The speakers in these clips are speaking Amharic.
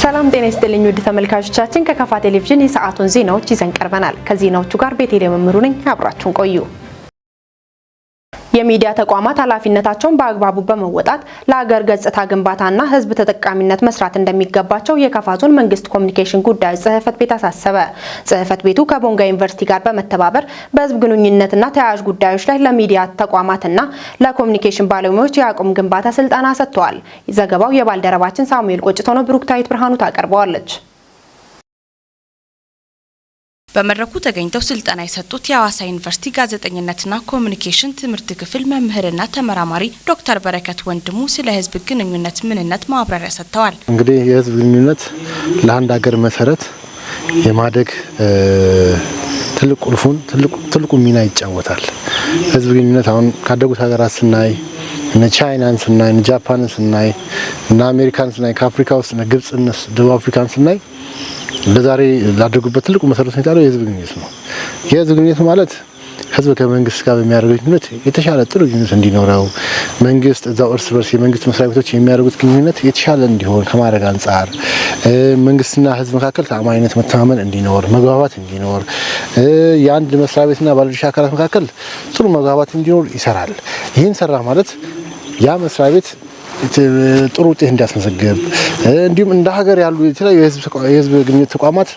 ሰላም ጤና ይስጥልኝ ውድ ተመልካቾቻችን፣ ከካፋ ቴሌቪዥን የሰዓቱን ዜናዎች ይዘን ቀርበናል። ከዜናዎቹ ጋር ቤተልሔም መምሩ ነኝ። አብራችሁን ቆዩ። የሚዲያ ተቋማት ኃላፊነታቸውን በአግባቡ በመወጣት ለሀገር ገጽታ ግንባታና ሕዝብ ተጠቃሚነት መስራት እንደሚገባቸው የካፋ ዞን መንግስት ኮሚኒኬሽን ጉዳዮች ጽህፈት ቤት አሳሰበ። ጽህፈት ቤቱ ከቦንጋ ዩኒቨርሲቲ ጋር በመተባበር በህዝብ ግንኙነትና ተያያዥ ጉዳዮች ላይ ለሚዲያ ተቋማትና ለኮሚኒኬሽን ባለሙያዎች የአቅም ግንባታ ስልጠና ሰጥተዋል። ዘገባው የባልደረባችን ሳሙኤል ቆጭቶ ነው። ብሩክታዊት ብርሃኑ ታቀርበዋለች። በመድረኩ ተገኝተው ስልጠና የሰጡት የሐዋሳ ዩኒቨርሲቲ ጋዜጠኝነትና ኮሚኒኬሽን ትምህርት ክፍል መምህርና ተመራማሪ ዶክተር በረከት ወንድሙ ስለ ህዝብ ግንኙነት ምንነት ማብራሪያ ሰጥተዋል። እንግዲህ የህዝብ ግንኙነት ለአንድ ሀገር መሰረት የማደግ ትልቅ ቁልፉን ትልቁ ሚና ይጫወታል። ህዝብ ግንኙነት አሁን ካደጉት ሀገራት ስናይ፣ እነ ቻይናን ስናይ፣ እነ ጃፓንን ስናይ፣ እነ አሜሪካን ስናይ፣ ከአፍሪካ ውስጥ እነ ግብጽ፣ ደቡብ አፍሪካን ስናይ ለዛሬ ላደጉበት ትልቁ መሰረት የጣለው የህዝብ ግንኙነት ነው። የህዝብ ግንኙነት ማለት ህዝብ ከመንግስት ጋር በሚያደርገው ግንኙነት የተሻለ ጥሩ ግንኙነት እንዲኖረው፣ መንግስት እዛው እርስ በርስ የመንግስት መስሪያ ቤቶች የሚያደርጉት ግንኙነት የተሻለ እንዲሆን ከማድረግ አንጻር፣ መንግስትና ህዝብ መካከል ተአማኒነት፣ መተማመን እንዲኖር፣ መግባባት እንዲኖር፣ የአንድ መስሪያ ቤትና ባለድርሻ አካላት መካከል ጥሩ መግባባት እንዲኖር ይሰራል። ይህን ሰራ ማለት ያ መስሪያ ቤት ጥሩ ውጤት እንዲያስመዘግብ፣ እንዲሁም እንደ ሀገር ያሉ የተለያዩ የህዝብ ግንኙነት ተቋማት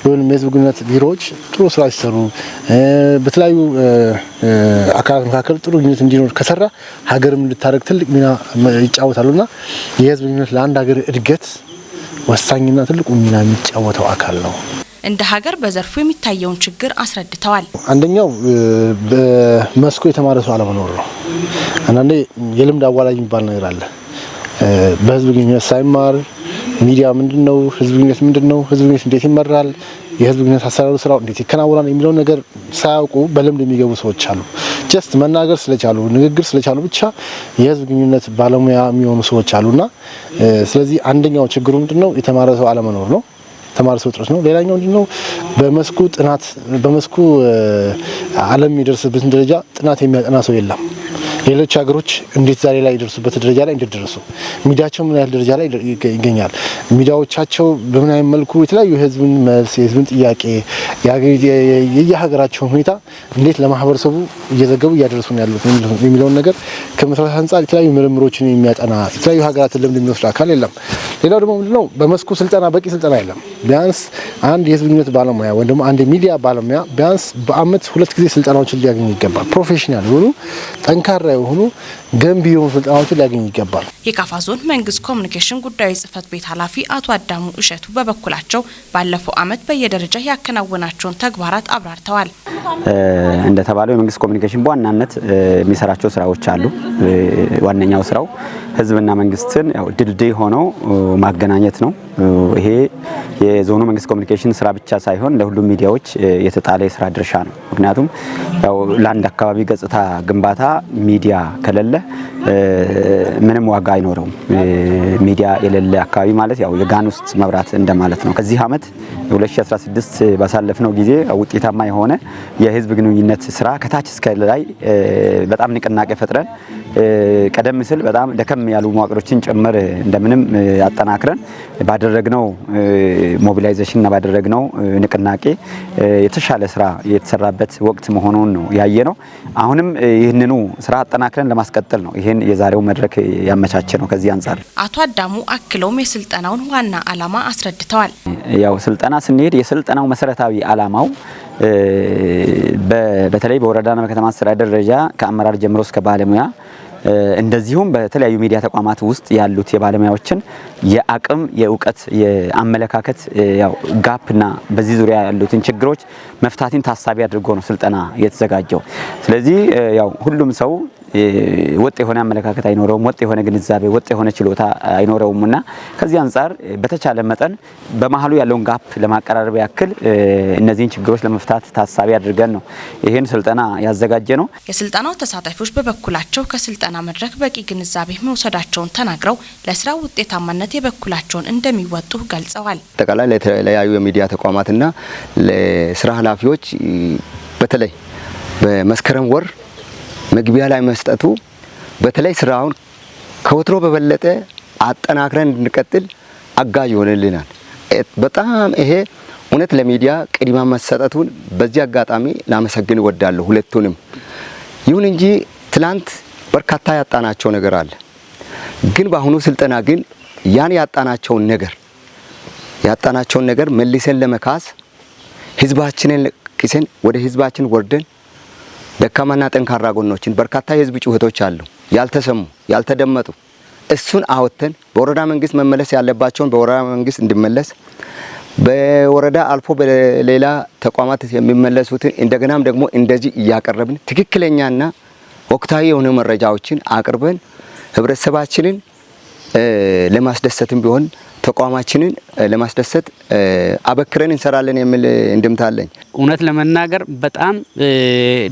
ወይም የህዝብ ግንኙነት ቢሮዎች ጥሩ ስራ ሲሰሩ፣ በተለያዩ አካላት መካከል ጥሩ ግንኙነት እንዲኖር ከሰራ ሀገርም እንድታደርግ ትልቅ ሚና ይጫወታሉና የህዝብ ግንኙነት ለአንድ ሀገር እድገት ወሳኝና ትልቁ ሚና የሚጫወተው አካል ነው። እንደ ሀገር በዘርፉ የሚታየውን ችግር አስረድተዋል። አንደኛው በመስኩ የተማረ ሰው አለመኖር ነው። አንዳንዴ የልምድ አዋላጅ የሚባል ነገር አለ። በህዝብ ግንኙነት ሳይማር ሚዲያ ምንድነው፣ ህዝብ ግንኙነት ምንድነው፣ ህዝብ ግንኙነት እንዴት ይመራል፣ የህዝብ ግንኙነት አሰራሩ ስራው እንዴት ይከናወናል የሚለውን ነገር ሳያውቁ በልምድ የሚገቡ ሰዎች አሉ። Just መናገር ስለቻሉ፣ ንግግር ስለቻሉ ብቻ የህዝብ ግንኙነት ባለሙያ የሚሆኑ ሰዎች አሉና ስለዚህ አንደኛው ችግሩ ምንድነው? የተማረ ሰው አለመኖር ነው። የተማረ ሰው እጥረት ነው። ሌላኛው ምንድነው? በመስኩ ጥናት በመስኩ ዓለም የሚደርስበትን ደረጃ ጥናት የሚያጠና ሰው የለም። ሌሎች ሀገሮች እንዴት ዛሬ ላይ የደረሱበት ደረጃ ላይ እንዴት ደረሱ? ሚዲያቸው ምን ያህል ደረጃ ላይ ይገኛል? ሚዲያዎቻቸው በምን አይነት መልኩ የተለያዩ የህዝብን መልስ፣ የህዝብን ጥያቄ፣ የየሀገራቸውን ሁኔታ እንዴት ለማህበረሰቡ እየዘገቡ እያደረሱ ነው ያሉት የሚለውን ነገር ከመስራት አንጻር የተለያዩ ምርምሮችን የሚያጠና፣ የተለያዩ ሀገራትን ልምድ የሚወስድ አካል የለም። ሌላው ደግሞ ምንድነው? በመስኩ ስልጠና በቂ ስልጠና የለም። ቢያንስ አንድ የህዝብ ግንኙነት ባለሙያ ወይም ደግሞ አንድ የሚዲያ ባለሙያ ቢያንስ በአመት 2 ጊዜ ስልጠናዎችን ሊያገኝ ይገባል። Professional የሆኑ፣ ጠንካራ የሆኑ፣ ገንቢ የሆኑ ስልጠናዎችን ሊያገኝ ይገባል። የካፋ ዞን መንግስት ኮሚኒኬሽን ጉዳዮች ጽህፈት ቤት ኃላፊ አቶ አዳሙ እሸቱ በበኩላቸው ባለፈው አመት በየደረጃ ያከናወናቸውን ተግባራት አብራርተዋል። እንደተባለው የመንግስት ኮሚኒኬሽን በዋናነት የሚሰራቸው ስራዎች አሉ። ዋነኛው ስራው ህዝብና መንግስትን ያው ድልድይ ሆኖ ማገናኘት ነው። ይሄ የዞኑ መንግስት ኮሚኒኬሽን ስራ ብቻ ሳይሆን ለሁሉም ሚዲያዎች የተጣለ የስራ ድርሻ ነው። ምክንያቱም ያው ለአንድ አካባቢ ገጽታ ግንባታ ሚዲያ ከሌለ ምንም ዋጋ አይኖረውም። ሚዲያ የሌለ አካባቢ ማለት ያው የጋን ውስጥ መብራት እንደማለት ነው። ከዚህ አመት 2016 ባሳለፍነው ጊዜ ውጤታማ የሆነ የህዝብ ግንኙነት ስራ ከታች እስከ ላይ በጣም ንቅናቄ ፈጥረን፣ ቀደም ሲል በጣም ደከም ያሉ መዋቅሮችን ጭምር እንደምንም አጠናክረን ባደረግነው mobilization እና ባደረግነው ንቅናቄ የተሻለ ስራ የተሰራበት ወቅት መሆኑን ነው ያየነው። አሁንም ይህንኑ ስራ አጠናክረን ለማስቀጠል ነው ይህን የዛሬው መድረክ ያመቻቸነው። ከዚህ አንጻር አቶ አዳሙ አክለውም የስልጠናውን ዋና ዓላማ አስረድተዋል። ያው ስልጠና ስንሄድ የስልጠናው መሰረታዊ ዓላማው በተለይ በወረዳና በከተማ አስተዳደር ደረጃ ከአመራር ጀምሮ እስከ ባለሙያ፣ እንደዚሁም በተለያዩ ሚዲያ ተቋማት ውስጥ ያሉት የባለሙያዎችን የአቅም፣ የእውቀት፣ የአመለካከት ያው gap ና በዚህ ዙሪያ ያሉትን ችግሮች መፍታትን ታሳቢ አድርጎ ነው ስልጠና የተዘጋጀው። ስለዚህ ያው ሁሉም ሰው ወጥ የሆነ አመለካከት አይኖረውም፣ ወጥ የሆነ ግንዛቤ፣ ወጥ የሆነ ችሎታ አይኖረውም እና ከዚህ አንጻር በተቻለ መጠን በመሀሉ ያለውን gap ለማቀራረብ ያክል እነዚህን ችግሮች ለመፍታት ታሳቢ አድርገን ነው ይህን ስልጠና ያዘጋጀነው። የስልጠናው ተሳታፊዎች በበኩላቸው ከስልጠና መድረክ በቂ ግንዛቤ መውሰዳቸውን ተናግረው ለስራ ውጤታማነት የበኩላቸውን እንደሚወጡ ገልጸዋል። አጠቃላይ ለተለያዩ የሚዲያ ተቋማትና ለስራ ኃላፊዎች በተለይ በመስከረም ወር መግቢያ ላይ መስጠቱ በተለይ ስራውን ከወትሮ በበለጠ አጠናክረን እንድንቀጥል አጋዥ ይሆንልናል። በጣም ይሄ እውነት ለሚዲያ ቅድሚያ መሰጠቱን በዚህ አጋጣሚ ላመሰግን እወዳለሁ ሁለቱንም። ይሁን እንጂ ትላንት በርካታ ያጣናቸው ነገር አለ። ግን በአሁኑ ስልጠና ግን ያን ያጣናቸውን ነገር መልሰን ለመካስ ህዝባችንን ክሰን ወደ ህዝባችን ወርደን ደካማና ጠንካራ ጎኖችን፣ በርካታ የህዝብ ጩኸቶች አሉ፣ ያልተሰሙ፣ ያልተደመጡ፣ እሱን አወጥተን በወረዳ መንግስት መመለስ ያለባቸውን በወረዳ መንግስት እንዲመለስ፣ በወረዳ አልፎ በሌላ ተቋማት የሚመለሱትን እንደገናም ደግሞ እንደዚህ እያቀረብን ትክክለኛና ወቅታዊ የሆኑ መረጃዎችን አቅርበን ህብረተሰባችንን ለማስደሰትም ቢሆን ተቋማችንን ለማስደሰት አበክረን እንሰራለን የሚል እንድምታ አለኝ። እውነት ለመናገር በጣም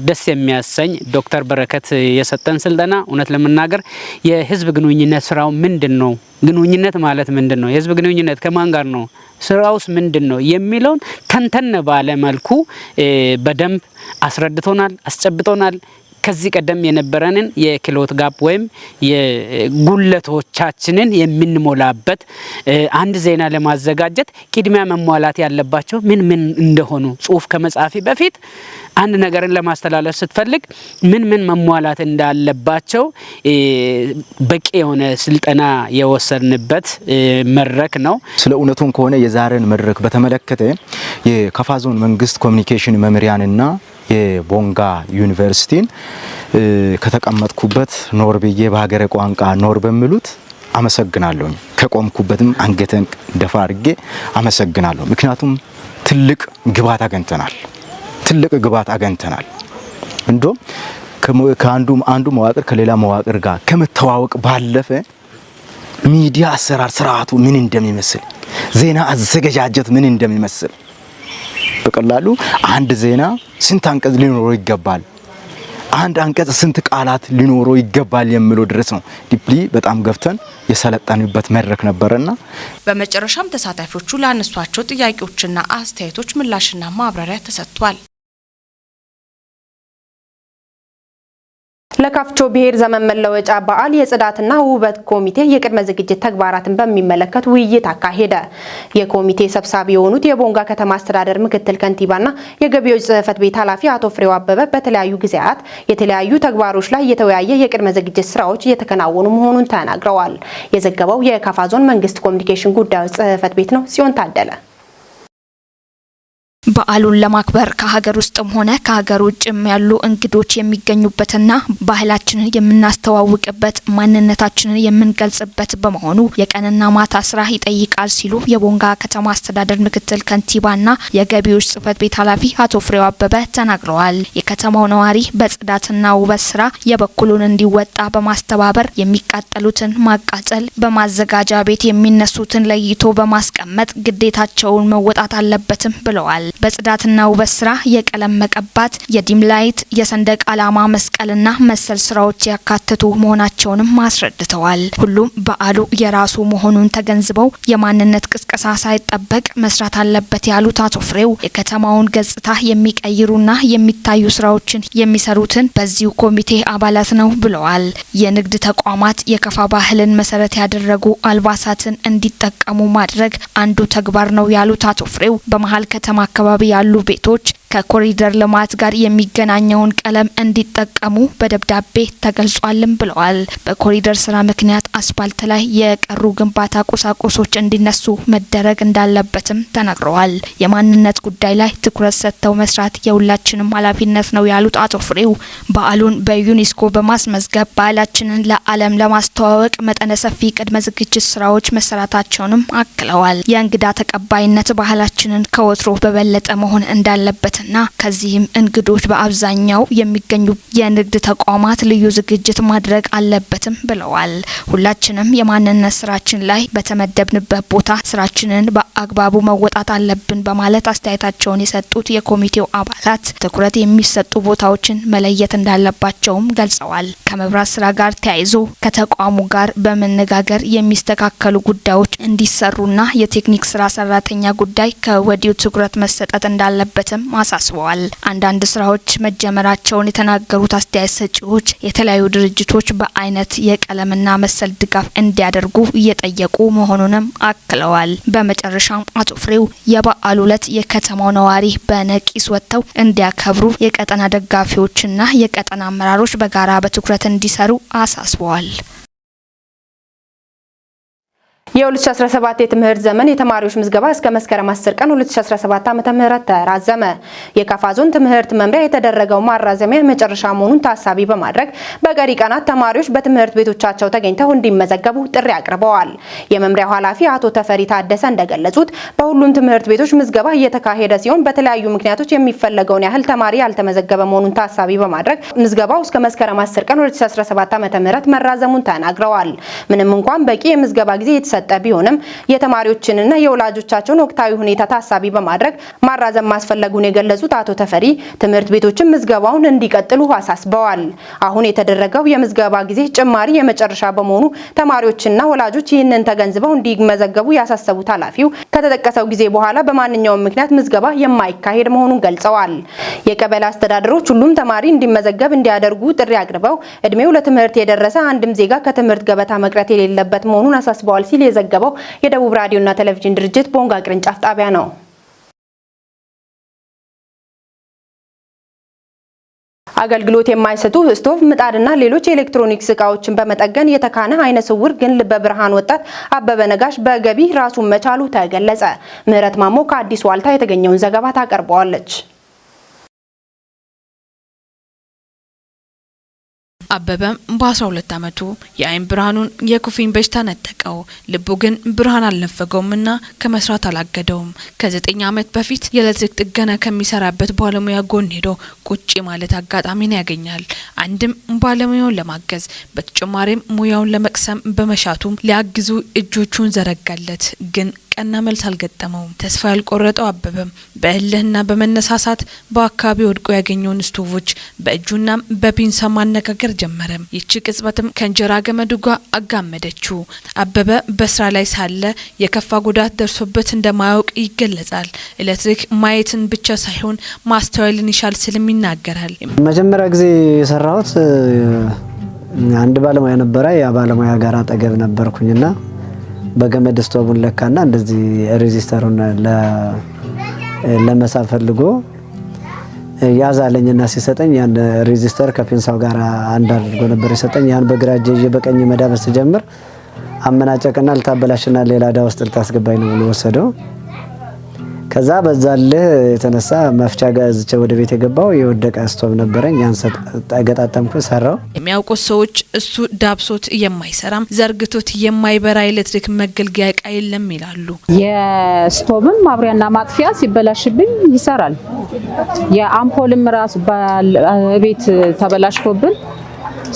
ደስ የሚያሰኝ ዶክተር በረከት የሰጠን ስልጠና፣ እውነት ለመናገር የህዝብ ግንኙነት ስራው ምንድን ነው? ግንኙነት ማለት ምንድን ነው? የህዝብ ግንኙነት ከማን ጋር ነው? ስራውስ ምንድን ነው? የሚለውን ተንተን ባለ መልኩ በደንብ አስረድቶናል፣ አስጨብጦናል። ከዚህ ቀደም የነበረንን የክህሎት gap ወይም የጉድለቶቻችንን የምንሞላበት፣ አንድ ዜና ለማዘጋጀት ቅድሚያ መሟላት ያለባቸው ምን ምን እንደሆኑ፣ ጽሁፍ ከመጻፌ በፊት አንድ ነገርን ለማስተላለፍ ስትፈልግ ምን ምን መሟላት እንዳለባቸው በቂ የሆነ ስልጠና የወሰድንበት መድረክ ነው። ስለ እውነቱን ከሆነ የዛሬን መድረክ በተመለከተ የከፋ ዞን መንግስት ኮሚኒኬሽን መምሪያንና የቦንጋ ዩኒቨርሲቲን ከተቀመጥኩበት ኖር ብዬ በሀገረ ቋንቋ ኖር በሚሉት አመሰግናለሁ። ከቆምኩበትም አንገቴን ደፋ አድርጌ አመሰግናለሁ። ምክንያቱም ትልቅ ግብዓት አግኝተናል። ትልቅ ግብዓት አግኝተናል። እንዶም ከአንዱ አንዱ መዋቅር ከሌላ መዋቅር ጋር ከመተዋወቅ ባለፈ ሚዲያ አሰራር ስርዓቱ ምን እንደሚመስል፣ ዜና አዘገጃጀት ምን እንደሚመስል፣ በቀላሉ አንድ ዜና ስንት አንቀጽ ሊኖረው ይገባል፣ አንድ አንቀጽ ስንት ቃላት ሊኖረው ይገባል የሚለው ድረስ ነው። Deeply በጣም ገብተን የሰለጠንበት መድረክ ነበረና። በመጨረሻም ተሳታፊዎቹ ላነሷቸው ጥያቄዎችና አስተያየቶች ምላሽና ማብራሪያ ተሰጥቷል። ለካፍቾ ብሔር ዘመን መለወጫ በዓል የጽዳትና ውበት ኮሚቴ የቅድመ ዝግጅት ተግባራትን በሚመለከት ውይይት አካሄደ። የኮሚቴ ሰብሳቢ የሆኑት የቦንጋ ከተማ አስተዳደር ምክትል ከንቲባና የገቢዎች ጽሕፈት ቤት ኃላፊ አቶ ፍሬው አበበ በተለያዩ ጊዜያት የተለያዩ ተግባሮች ላይ የተወያየ የቅድመ ዝግጅት ስራዎች እየተከናወኑ መሆኑን ተናግረዋል። የዘገበው የካፋ ዞን መንግስት ኮሚኒኬሽን ጉዳዮች ጽሕፈት ቤት ነው። ጽዮን ታደለ። በዓሉን ለማክበር ከሀገር ውስጥም ሆነ ከሀገር ውጭም ያሉ እንግዶች የሚገኙበትና ባህላችንን የምናስተዋውቅበት፣ ማንነታችንን የምንገልጽበት በመሆኑ የቀንና ማታ ስራ ይጠይቃል ሲሉ የቦንጋ ከተማ አስተዳደር ምክትል ከንቲባና የገቢዎች ጽሕፈት ቤት ኃላፊ አቶ ፍሬው አበበ ተናግረዋል። የከተማው ነዋሪ በጽዳትና ውበት ስራ የበኩሉን እንዲወጣ በማስተባበር የሚቃጠሉትን ማቃጠል፣ በማዘጋጃ ቤት የሚነሱትን ለይቶ በማስቀመጥ ግዴታቸውን መወጣት አለበትም ብለዋል። በጽዳትና ውበት ስራ የቀለም መቀባት፣ የ dim light፣ የሰንደቅ ዓላማ መስቀልና መሰል ስራዎች ያካተቱ መሆናቸውንም አስረድተዋል። ሁሉም በዓሉ የራሱ መሆኑን ተገንዝበው የማንነት ቅስቀሳ ሳይጠበቅ መስራት አለበት ያሉት አቶ ፍሬው የከተማውን ገጽታ የሚቀይሩና የሚታዩ ስራዎችን የሚሰሩትን በዚሁ ኮሚቴ አባላት ነው ብለዋል። የንግድ ተቋማት የከፋ ባህልን መሰረት ያደረጉ አልባሳትን እንዲጠቀሙ ማድረግ አንዱ ተግባር ነው ያሉት አቶ ፍሬው በመሀል ከተማ አካባቢ ያሉ ቤቶች ከኮሪደር ልማት ጋር የሚገናኘውን ቀለም እንዲጠቀሙ በደብዳቤ ተገልጿልም ብለዋል። በኮሪደር ስራ ምክንያት አስፓልት ላይ የቀሩ ግንባታ ቁሳቁሶች እንዲነሱ መደረግ እንዳለበትም ተናግረዋል። የማንነት ጉዳይ ላይ ትኩረት ሰጥተው መስራት የሁላችንም ኃላፊነት ነው ያሉት አቶ ፍሬው በዓሉን በዩኔስኮ በማስመዝገብ ባህላችንን ለዓለም ለማስተዋወቅ መጠነ ሰፊ ቅድመ ዝግጅት ስራዎች መሰራታቸውንም አክለዋል። የእንግዳ ተቀባይነት ባህላችንን ከወትሮ በበለጠ መሆን እንዳለበትና ከዚህም እንግዶች በአብዛኛው የሚገኙ የንግድ ተቋማት ልዩ ዝግጅት ማድረግ አለበትም ብለዋል። ሁላችንም የማንነት ስራችን ላይ በተመደብንበት ቦታ ስራችንን በአግባቡ መወጣት አለብን በማለት አስተያየታቸውን የሰጡት የኮሚቴው አባላት ትኩረት የሚሰጡ ቦታዎችን መለየት እንዳለባቸውም ገልጸዋል። ከመብራት ስራ ጋር ተያይዞ ከተቋሙ ጋር በመነጋገር የሚስተካከሉ ጉዳዮች እንዲሰሩና የቴክኒክ ስራ ሰራተኛ ጉዳይ ከወዲሁ ትኩረት መሰጠት እንዳለበትም አሳስበዋል። አንዳንድ ስራዎች መጀመራቸውን የተናገሩት አስተያየት ሰጪዎች የተለያዩ ድርጅቶች በአይነት፣ የቀለምና መሰል ድጋፍ እንዲያደርጉ እየጠየቁ መሆኑንም አክለዋል። በመጨረሻም አቶ ፍሬው የበዓሉ ዕለት የከተማው ነዋሪ በነቂስ ወጥተው እንዲያከብሩ የቀጠና ደጋፊዎችና የቀጠና አመራሮች በጋራ በትኩረት እንዲሰሩ አሳስበዋል። የ2017 የትምህርት ዘመን የተማሪዎች ምዝገባ እስከ መስከረም 10 ቀን 2017 ዓ.ም ተራዘመ። የካፋ ዞን ትምህርት መምሪያ የተደረገው ማራዘሚያ መጨረሻ መሆኑን ታሳቢ በማድረግ በቀሪ ቀናት ተማሪዎች በትምህርት ቤቶቻቸው ተገኝተው እንዲመዘገቡ ጥሪ አቅርበዋል። የመምሪያው ኃላፊ አቶ ተፈሪ ታደሰ እንደገለጹት፣ በሁሉም ትምህርት ቤቶች ምዝገባ እየተካሄደ ሲሆን፣ በተለያዩ ምክንያቶች የሚፈለገውን ያህል ተማሪ ያልተመዘገበ መሆኑን ታሳቢ በማድረግ ምዝገባው እስከ መስከረም 10 ቀን 2017 ዓ.ም መራዘሙን ተናግረዋል። ምንም እንኳን በቂ የምዝገባ ጊዜ የተሰጠ ቢሆንም፣ የተማሪዎችንና የወላጆቻቸውን ወቅታዊ ሁኔታ ታሳቢ በማድረግ ማራዘም ማስፈለጉን የገለጹት አቶ ተፈሪ፣ ትምህርት ቤቶችን ምዝገባውን እንዲቀጥሉ አሳስበዋል። አሁን የተደረገው የምዝገባ ጊዜ ጭማሪ የመጨረሻ በመሆኑ ተማሪዎችና ወላጆች ይህንን ተገንዝበው እንዲመዘገቡ ያሳሰቡት ኃላፊው፣ ከተጠቀሰው ጊዜ በኋላ በማንኛውም ምክንያት ምዝገባ የማይካሄድ መሆኑን ገልጸዋል። የቀበሌ አስተዳደሮች ሁሉም ተማሪ እንዲመዘገብ እንዲያደርጉ ጥሪ አቅርበው፣ እድሜው ለትምህርት የደረሰ አንድም ዜጋ ከትምህርት ገበታ መቅረት የሌለበት መሆኑን አሳስበዋል ሲል የዘገበው የደቡብ ራዲዮና ቴሌቪዥን ድርጅት ቦንጋ ቅርንጫፍ ጣቢያ ነው። አገልግሎት የማይሰጡ ስቶቭ፣ ምጣድና ሌሎች የኤሌክትሮኒክስ እቃዎችን በመጠገን የተካነ አይነ ስውር ግን ልበ ብርሃን ወጣት አበበ ነጋሽ በገቢ ራሱን መቻሉ ተገለጸ። ምህረት ማሞ ከአዲስ ዋልታ የተገኘውን ዘገባ ታቀርበዋለች። አበበም በ12 ዓመቱ የአይን ብርሃኑን የኩፍኝ በሽታ ነጠቀው። ልቡ ግን ብርሃን አልነፈገውምና ከመስራት አላገደውም። ከ9 ዓመት በፊት የኤሌክትሪክ ጥገና ከሚሰራበት ባለሙያ ጎን ሄዶ ቁጭ ማለት አጋጣሚን ያገኛል። አንድም ባለሙያውን ለማገዝ፣ በተጨማሪም ሙያውን ለመቅሰም በመሻቱም ሊያግዙ እጆቹን ዘረጋለት። ግን ቀና መልስ አልገጠመውም። ተስፋ ያልቆረጠው አበበም በእልህና በመነሳሳት በአካባቢ ወድቆ ያገኘውን ስቶቮች በእጁና በፒንሳ ማነጋገር ጀመረ። ይቺ ቅጽበትም ከእንጀራ ገመዱ ጋር አጋመደችው። አበበ በስራ ላይ ሳለ የከፋ ጉዳት ደርሶበት እንደማያውቅ ይገለጻል። ኤሌክትሪክ ማየትን ብቻ ሳይሆን ማስተዋልን ይሻል ስልም ይናገራል። መጀመሪያ ጊዜ የሰራሁት አንድ ባለሙያ ነበረ። ያ ባለሙያ ጋር አጠገብ ነበርኩኝና በገመድ ስቶቡን ለካና እንደዚህ resistor ኡን ለመሳብ ፈልጎ ያዛለኝና ሲሰጠኝ ያን resistor ከፒንሳው ጋር አንድ አድርጎ ነበር የሰጠኝ። ያን በግራ እጄ ይዤ በቀኝ መዳበስ ስጀምር አመናጨቅና ልታበላሽና ሌላ ዕዳ ውስጥ ልታስገባኝ ነው ብሎ ወሰደው። ከዛ በዛልህ የተነሳ መፍቻ ገዝቼ ወደ ቤት የገባው የወደቀ ስቶቭ ነበረኝ። ያን ገጣጠምኩ፣ ሰራው። የሚያውቁት ሰዎች እሱ ዳብሶት የማይሰራም፣ ዘርግቶት የማይበራ ኤሌክትሪክ መገልገያ እቃ የለም ይላሉ። የስቶብም ማብሪያና ማጥፊያ ሲበላሽብኝ ይሰራል። የአምፖልም ራሱ ቤት ተበላሽቶብን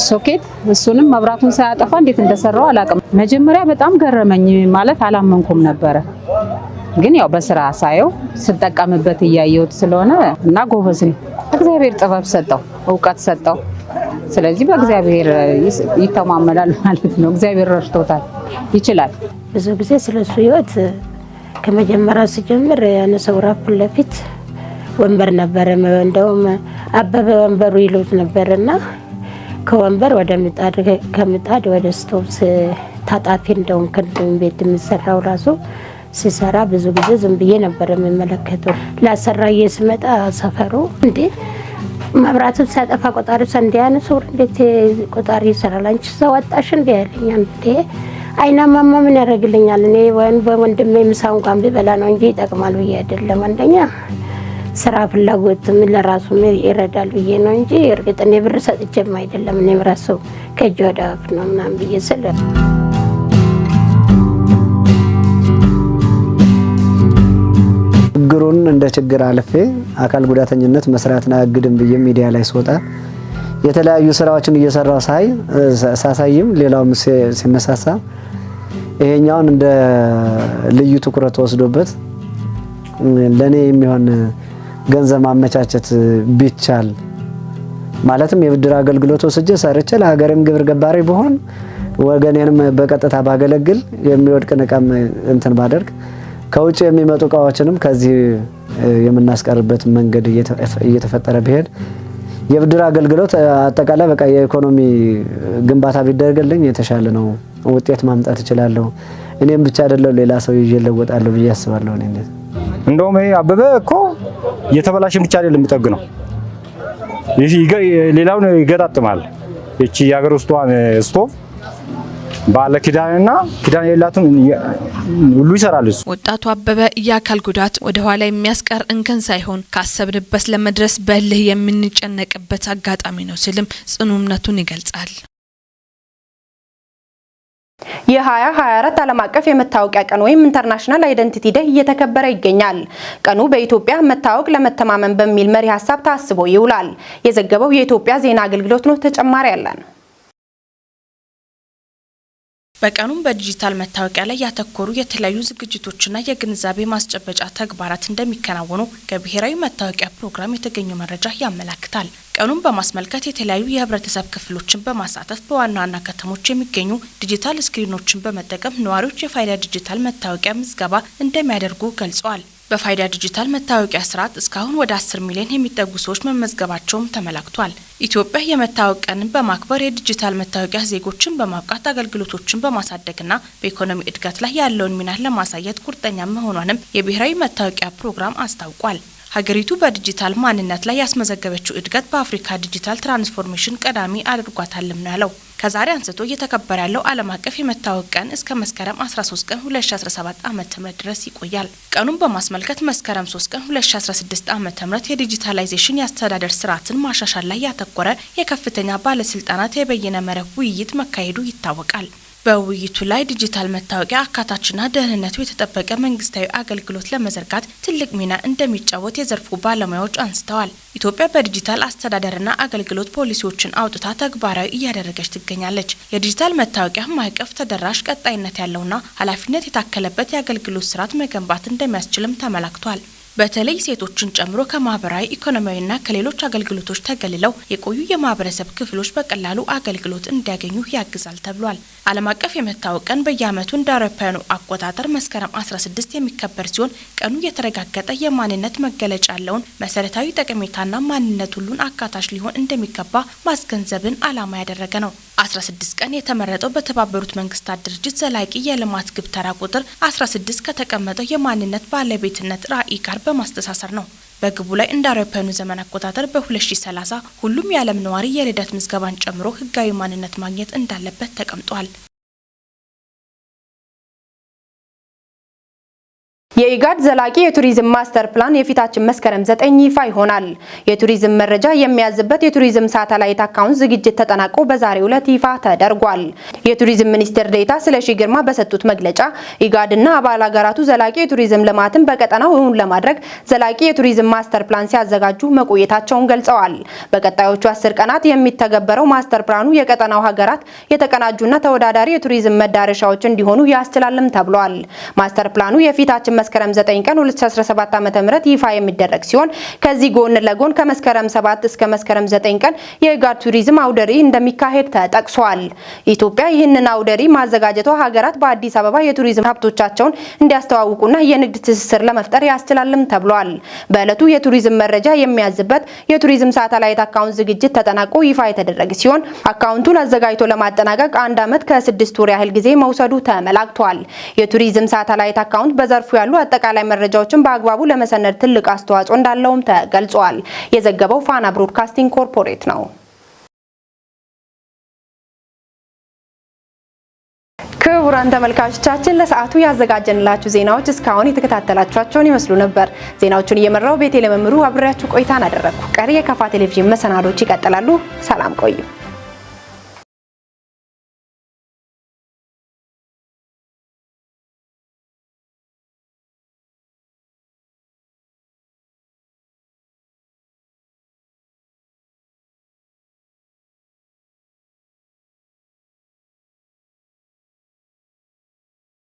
ሶኬት፣ እሱንም መብራቱን ሳያጠፋ እንዴት እንደሰራው አላውቅም። መጀመሪያ በጣም ገረመኝ፣ ማለት አላመንኩም ነበረ። ግን ያው በስራ ሳየው፣ ስጠቀምበት እያየሁት ስለሆነ እና ጎበዝ ነው። እግዚአብሔር ጥበብ ሰጠው፣ እውቀት ሰጠው። ስለዚህ በእግዚአብሔር ይተማመናል ማለት ነው። እግዚአብሔር ረድቶታል፣ ይችላል። ብዙ ጊዜ ስለሱ ህይወት ከመጀመሪያው ሲጀምር ያነ ሰውራ ፊት ለፊት ወንበር ነበረ። እንደውም አበበ ወንበሩ ይሉት ነበርና ከወንበር ወደ ምጣድ፣ ከምጣድ ወደ ስቶቭ ታጣፊ፣ እንደውም ክንዱን ቤት የሚሰራው ራሱ ሲሰራ ብዙ ጊዜ ዝም ብዬ ነበር የምመለከተው። ላሰራዬ ስመጣ ሰፈሩ እንዴ መብራቱን ሲያጠፋ ቆጣሪ እንዲ ሰውር እንዴት ቆጣሪ ይሰራል? አንቺ ሰው ወጣሽ እንዲ ያለኝ፣ እንዴ አይናማማ ምን ያደርግልኛል? እኔ ወይም በወንድሜ ምሳ እንኳን ቢበላ ነው እንጂ ይጠቅማል ብዬ አይደለም። አንደኛ ስራ ፍላጎትም ለራሱም ይረዳል ብዬ ነው እንጂ እርግጥ እኔ ብር ሰጥቼም አይደለም። እኔም ራሱ ከእጅ ወደ አፍ ነው ምናምን ብዬ ስል ችግሩን እንደ ችግር አልፌ አካል ጉዳተኝነት መስራትን አያግድም ብዬ ሚዲያ ላይ ስወጣ የተለያዩ ስራዎችን እየሰራው ሳይ ሳሳይም ሌላውም ሲነሳሳ ይሄኛውን እንደ ልዩ ትኩረት ወስዶበት ለኔ የሚሆን ገንዘብ ማመቻቸት ቢቻል፣ ማለትም የብድር አገልግሎት ወስጄ ሰርቼ ለሀገሬም ግብር ገባሪ ብሆን፣ ወገኔንም በቀጥታ ባገለግል፣ የሚወድቅን እቃም እንትን ባደርግ፣ ከውጭ የሚመጡ እቃዎችንም ከዚህ የምናስቀርበት መንገድ እየተፈጠረ ቢሄድ፣ የብድር አገልግሎት አጠቃላይ በቃ የኢኮኖሚ ግንባታ ቢደረግልኝ የተሻለ ነው፣ ውጤት ማምጣት እችላለሁ። እኔም ብቻ አይደለም፣ ሌላ ሰው ይዤ እለወጣለሁ ብዬ አስባለሁ። እኔ እንደውም ይሄ አበበ እኮ የተበላሸን ብቻ አይደለም የሚጠግነው፣ ሌላውን ይገጣጥማል። እቺ የሀገር ውስጧን ስቶቭ ባለ ኪዳንና ኪዳን የሌላትን ሁሉ ይሰራል እሱ። ወጣቱ አበበ የአካል ጉዳት ወደ ኋላ የሚያስቀር እንከን ሳይሆን ካሰብንበት ለመድረስ በእልህ የምንጨነቅበት አጋጣሚ ነው ሲልም ጽኑ እምነቱን ይገልጻል። የ2024 ዓለም አቀፍ የመታወቂያ ቀን ወይም International Identity Day እየተከበረ ይገኛል። ቀኑ በኢትዮጵያ መታወቅ ለመተማመን በሚል መሪ ሀሳብ ታስቦ ይውላል። የዘገበው የኢትዮጵያ ዜና አገልግሎት ነው። ተጨማሪ አለን። በቀኑም በዲጂታል መታወቂያ ላይ ያተኮሩ የተለያዩ ዝግጅቶችና የግንዛቤ ማስጨበጫ ተግባራት እንደሚከናወኑ ከብሔራዊ መታወቂያ ፕሮግራም የተገኘው መረጃ ያመላክታል። ቀኑን በማስመልከት የተለያዩ የህብረተሰብ ክፍሎችን በማሳተፍ በዋና ዋና ከተሞች የሚገኙ ዲጂታል ስክሪኖችን በመጠቀም ነዋሪዎች የፋይዳ ዲጂታል መታወቂያ ምዝገባ እንደሚያደርጉ ገልጸዋል። በፋይዳ ዲጂታል መታወቂያ ስርዓት እስካሁን ወደ 10 ሚሊዮን የሚጠጉ ሰዎች መመዝገባቸውም ተመላክቷል። ኢትዮጵያ የመታወቅ ቀንን በማክበር የዲጂታል መታወቂያ ዜጎችን በማብቃት፣ አገልግሎቶችን በማሳደግና በኢኮኖሚ እድገት ላይ ያለውን ሚና ለማሳየት ቁርጠኛ መሆኗንም የብሔራዊ መታወቂያ ፕሮግራም አስታውቋል። ሀገሪቱ በዲጂታል ማንነት ላይ ያስመዘገበችው እድገት በአፍሪካ ዲጂታል ትራንስፎርሜሽን ቀዳሚ አድርጓታልም ነው ያለው። ከዛሬ አንስቶ እየተከበረ ያለው ዓለም አቀፍ የመታወቅ ቀን እስከ መስከረም 13 ቀን 2017 ዓ.ም ድረስ ይቆያል። ቀኑን በማስመልከት መስከረም 3 ቀን 2016 ዓ.ም የዲጂታላይዜሽን የአስተዳደር ስርዓትን ማሻሻል ላይ ያተኮረ የከፍተኛ ባለስልጣናት የበይነ መረብ ውይይት መካሄዱ ይታወቃል። በውይይቱ ላይ ዲጂታል መታወቂያ አካታችና ደህንነቱ የተጠበቀ መንግስታዊ አገልግሎት ለመዘርጋት ትልቅ ሚና እንደሚጫወት የዘርፉ ባለሙያዎች አንስተዋል። ኢትዮጵያ በዲጂታል አስተዳደርና አገልግሎት ፖሊሲዎችን አውጥታ ተግባራዊ እያደረገች ትገኛለች። የዲጂታል መታወቂያ ማዕቀፍ ተደራሽ፣ ቀጣይነት ያለውና ኃላፊነት የታከለበት የአገልግሎት ስርዓት መገንባት እንደሚያስችልም ተመላክቷል። በተለይ ሴቶችን ጨምሮ ከማህበራዊ፣ ኢኮኖሚያዊና ከሌሎች አገልግሎቶች ተገልለው የቆዩ የማህበረሰብ ክፍሎች በቀላሉ አገልግሎት እንዲያገኙ ያግዛል ተብሏል። ዓለም አቀፍ የመታወቅ ቀን በየዓመቱ እንደ አውሮፓውያኑ አቆጣጠር መስከረም 16 የሚከበር ሲሆን፣ ቀኑ የተረጋገጠ የማንነት መገለጫ ያለውን መሰረታዊ ጠቀሜታና ማንነት ሁሉን አካታች ሊሆን እንደሚገባ ማስገንዘብን ዓላማ ያደረገ ነው። 16 ቀን የተመረጠው በተባበሩት መንግስታት ድርጅት ዘላቂ የልማት ግብ ተራ ቁጥር 16 ከተቀመጠው የማንነት ባለቤትነት ራዕይ ጋር በማስተሳሰር ነው። በግቡ ላይ እንደ አውሮፓውያኑ ዘመን አቆጣጠር በ2030 ሁሉም የዓለም ነዋሪ የልደት ምዝገባን ጨምሮ ህጋዊ ማንነት ማግኘት እንዳለበት ተቀምጧል። የኢጋድ ዘላቂ የቱሪዝም ማስተር ፕላን የፊታችን መስከረም 9 ይፋ ይሆናል። የቱሪዝም መረጃ የሚያዝበት የቱሪዝም ሳተላይት አካውንት ዝግጅት ተጠናቆ በዛሬው ዕለት ይፋ ተደርጓል። የቱሪዝም ሚኒስትር ዴኤታ ስለሺ ግርማ በሰጡት መግለጫ ኢጋድና አባል ሀገራቱ ዘላቂ የቱሪዝም ልማትን በቀጠናው እውን ለማድረግ ዘላቂ የቱሪዝም ማስተር ፕላን ሲያዘጋጁ መቆየታቸውን ገልጸዋል። በቀጣዮቹ 10 ቀናት የሚተገበረው ማስተር ፕላኑ የቀጠናው ሀገራት የተቀናጁና ተወዳዳሪ የቱሪዝም መዳረሻዎች እንዲሆኑ ያስችላልም ተብሏል። ማስተር ፕላኑ የፊታችን መስከረም 9 ቀን 2017 ዓ.ም ይፋ የሚደረግ ሲሆን፣ ከዚህ ጎን ለጎን ከመስከረም 7 እስከ መስከረም 9 ቀን የኢጋድ ቱሪዝም አውደ ርዕይ እንደሚካሄድ ተጠቅሷል። ኢትዮጵያ ይህንን አውደ ርዕይ ማዘጋጀቷ ሀገራት በአዲስ አበባ የቱሪዝም ሀብቶቻቸውን እንዲያስተዋውቁና የንግድ ትስስር ለመፍጠር ያስችላልም ተብሏል። በዕለቱ የቱሪዝም መረጃ የሚያዝበት የቱሪዝም ሳተላይት አካውንት ዝግጅት ተጠናቆ ይፋ የተደረገ ሲሆን፣ አካውንቱን አዘጋጅቶ ለማጠናቀቅ 1 ዓመት ከ6 ወር ያህል ጊዜ መውሰዱ ተመላክቷል። የቱሪዝም ሳተላይት አካውንት በዘርፉ ያሉ አጠቃላይ መረጃዎችን በአግባቡ ለመሰነድ ትልቅ አስተዋጽኦ እንዳለውም ተገልጿል። የዘገበው ፋና ብሮድካስቲንግ ኮርፖሬት ነው። ክቡራን ተመልካቾቻችን፣ ለሰዓቱ ያዘጋጀንላችሁ ዜናዎች እስካሁን የተከታተላችኋቸውን ይመስሉ ነበር። ዜናዎቹን እየመራው ቤቴ ለመምሩ አብሬያችሁ ቆይታን አደረግኩ። ቀሪ የካፋ ቴሌቪዥን መሰናዶች ይቀጥላሉ። ሰላም ቆዩ።